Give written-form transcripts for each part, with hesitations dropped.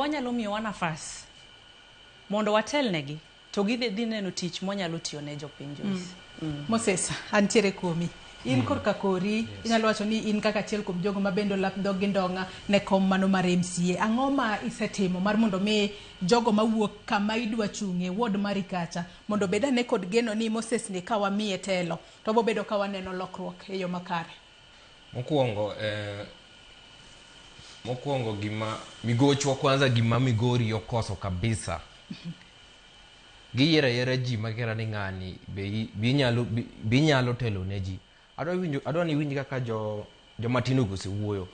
wanyalo miyowa nafas mondo watelnegi, to gidhi dhi neno tich mwanyalo tiyo ne jopiny, Joyce. Moses, antiere kuomi. In korka kori, inyalo wacho ni in kaka achiel kuom jogo ma bende olap dhog gi ndong'a ne kom mano mar MCA. Ang'o ma isetimo mar mondo mi jogo mawuok kama idwa chung'e, ward mari kacha, mondo obed ane kod geno ni Moses ni ka wamiye telo, to wabobedo ka waneno lokruok e yo makare? Mokwongo gima migochwa kwanza, gima Migori okoso kabisa, giyiero ayiera ji makera ni ng'ani be inyalo telo ne ji. Adwa winjo, adwa ni iwinj kaka jo joma tindo go osewuoyo.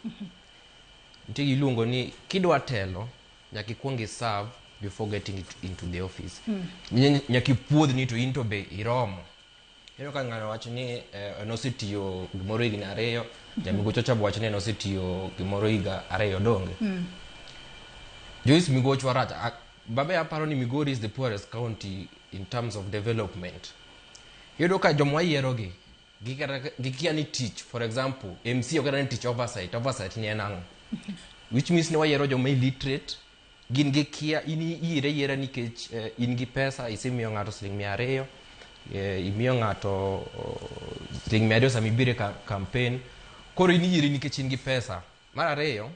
Nitie giluongo ni kidwa telo nyaka ikuong i-serve before getting it into the office. Nyaka ipuodh ni to in to be iromo. Ineno ka ng'ano wacho ni nosetiyo gimoro higni 2, jamigocho cha be wacho ni nosetiyo gimoro higa 2, donge? Joyce, Migochwa rach. Babe, aparo ni Migori is the poorest county in terms of development. Iyudo ka joma wayierogi gikia ni tich, for example, MC ok ni tich oversight, oversight ni en ang'o? Which means ni wayiero joma illiterate, gin gikia, in iyiere yiera nikech in gi pesa, isemiyo ng'ato siling 200, imiyo ng'ato siling 200 sama ibiro e campaign, koro in iyieri nikech in gi pesa. Mar ariyo,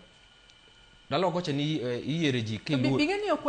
ndalo kocha ni iyiere ji Bing'e ni ok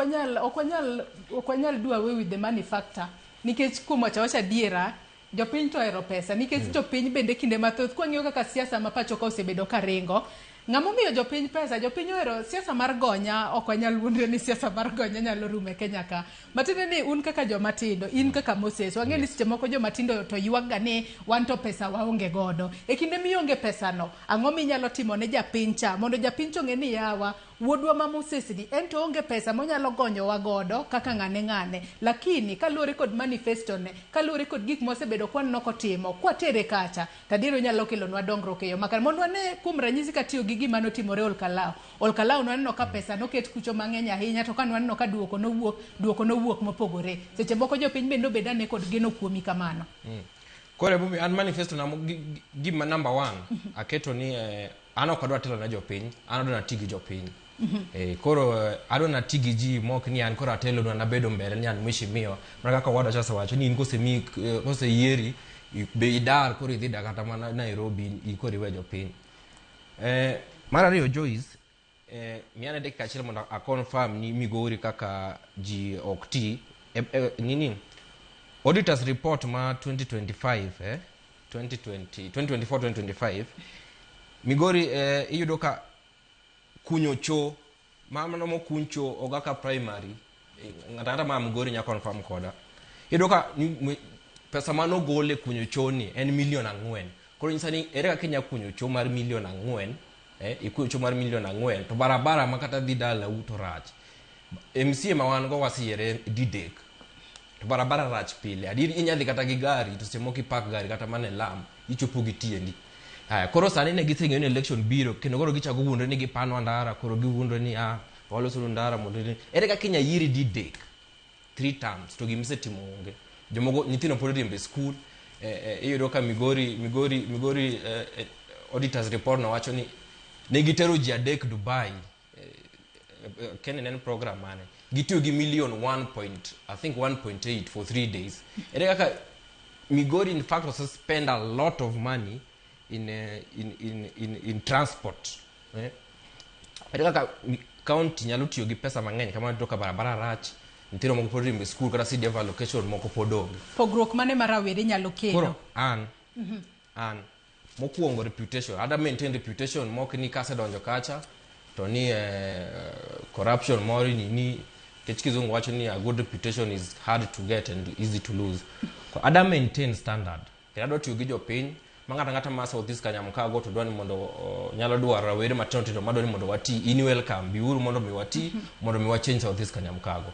wanyal do away with the money factor, nikech kuom wacho awacha adiera, jopiny to ohero pesa, nikech jopiny bende kinde mathoth kwang'iyo kaka siasa ma pacho ka osebedo ka ringo, ng'ama omiyo jopiny pesa, jopiny ohero siasa mar gonya. Ok wanyal wuondre ni siasa mar gonya nyalo rumo e Kenya ka. Matiende ni un kaka joma tindo, in kaka Moses, wang'e ni seche moko joma tindo to ywak ga ni wan to pesa waonge godo. E kinde mionge pesa no, ang'o minyalo timo ne japiny cha mondo japiny cha ong'e ni yawa, wuodwa ma Moses ni en to onge pesa monyalo gonyowa godo kaka ng'ane ng'ane, lakini kaluwore kod manifesto ne, kaluwore kod gik mosebedo kwaneno kotimo, kwatere kacha to adier onyalo kelonwa dongruok e yo makare, mondo wane kuom ranyisi katiyo gi gima notimore Olkalau. Olkalau nwaneno ka pesa noket kucho mang'eny ahinya, to ka nwaneno ka duoko nowuok, duoko nowuok mopogore. Seche moko jopiny bende obed ane kod geno kuomi kamano. Koro emomiyo an manifesto na gima number one aketo ni an ok adwa telo ne jopiny, an adwa nati gi jopiny. Koro adwa nati gi ji mok ni an koro atelo nabedo mbele ni an mheshimiwa, mana kaka owadwa cha osewacho ni in kosemiyi, koseyieri be idar, koro idhi dak kata mana Nairobi, in koro iwe jopiny. Mar ariyo, Joyce, miya dakika achiel mondo a confirm ni Migori kaka ji ok ti nini auditors report ma 2025, 2020, 2024 2025, Migori, iyudo ka kunyo cho mano mokuny cho Ogaka Primary, ng'ato ang'ata ma Migori nya confirm koda. Iyudo ka pesa manogol e kunyo cho ni en milion 4. Koro nyisa ni ere kaka inya kunyo cho mar milion 4, ikunyo cho mar milion 4 to barabara ma kata dhi dalau to rach. MCA ma wan go waseyiere didek to barabara rach pile. Adier inya dhi kata gi gari to seche moko ipak gari kata mana e lam, ichopo gi tiendi. Haya, koro sani ne giseng'eyo ni election biro, kendo koro gichako wuondre ni gipano ndara, koro giwuondre ni waloso ndara mondo ere kaka inya yieri didek, three terms, to gimisetimo onge? Jomoko nyithindo pod riembo e skul. Iyudo ka Migori auditors report no wacho ni ne gitero ji adek Dubai. Kenya en program mane gitiyo gi million 1 point, I think 1.8 for 3 days. Ere kaka Migori in fact also spend a lot of money in transport, eh? Ere kaka county nyalo tiyo gi pesa mang'eny kamano to ka barabara rach, nyithindo moko pod riembo e skul, kata CDF allocation moko pod onge? Pogruok mane ma rawere nyalo kelo? Koro an mokwongo reputation, ada maintain reputation mok ni kasedonjo kacha to ni corruption moro ni nikech kizungu wacho ni a good reputation is hard to get and easy to lose. Ko ada maintain standard kendo adwa tiyo gi jopiny ma ng'ato ang'ata ma South East Kanyamkago to dwa ni mondo nyalo dwaro rawere matindo tindo madwa ni mondo wati, in welcome, biuru mondo mi wati, mondo mi wa change South East Kanyamkago.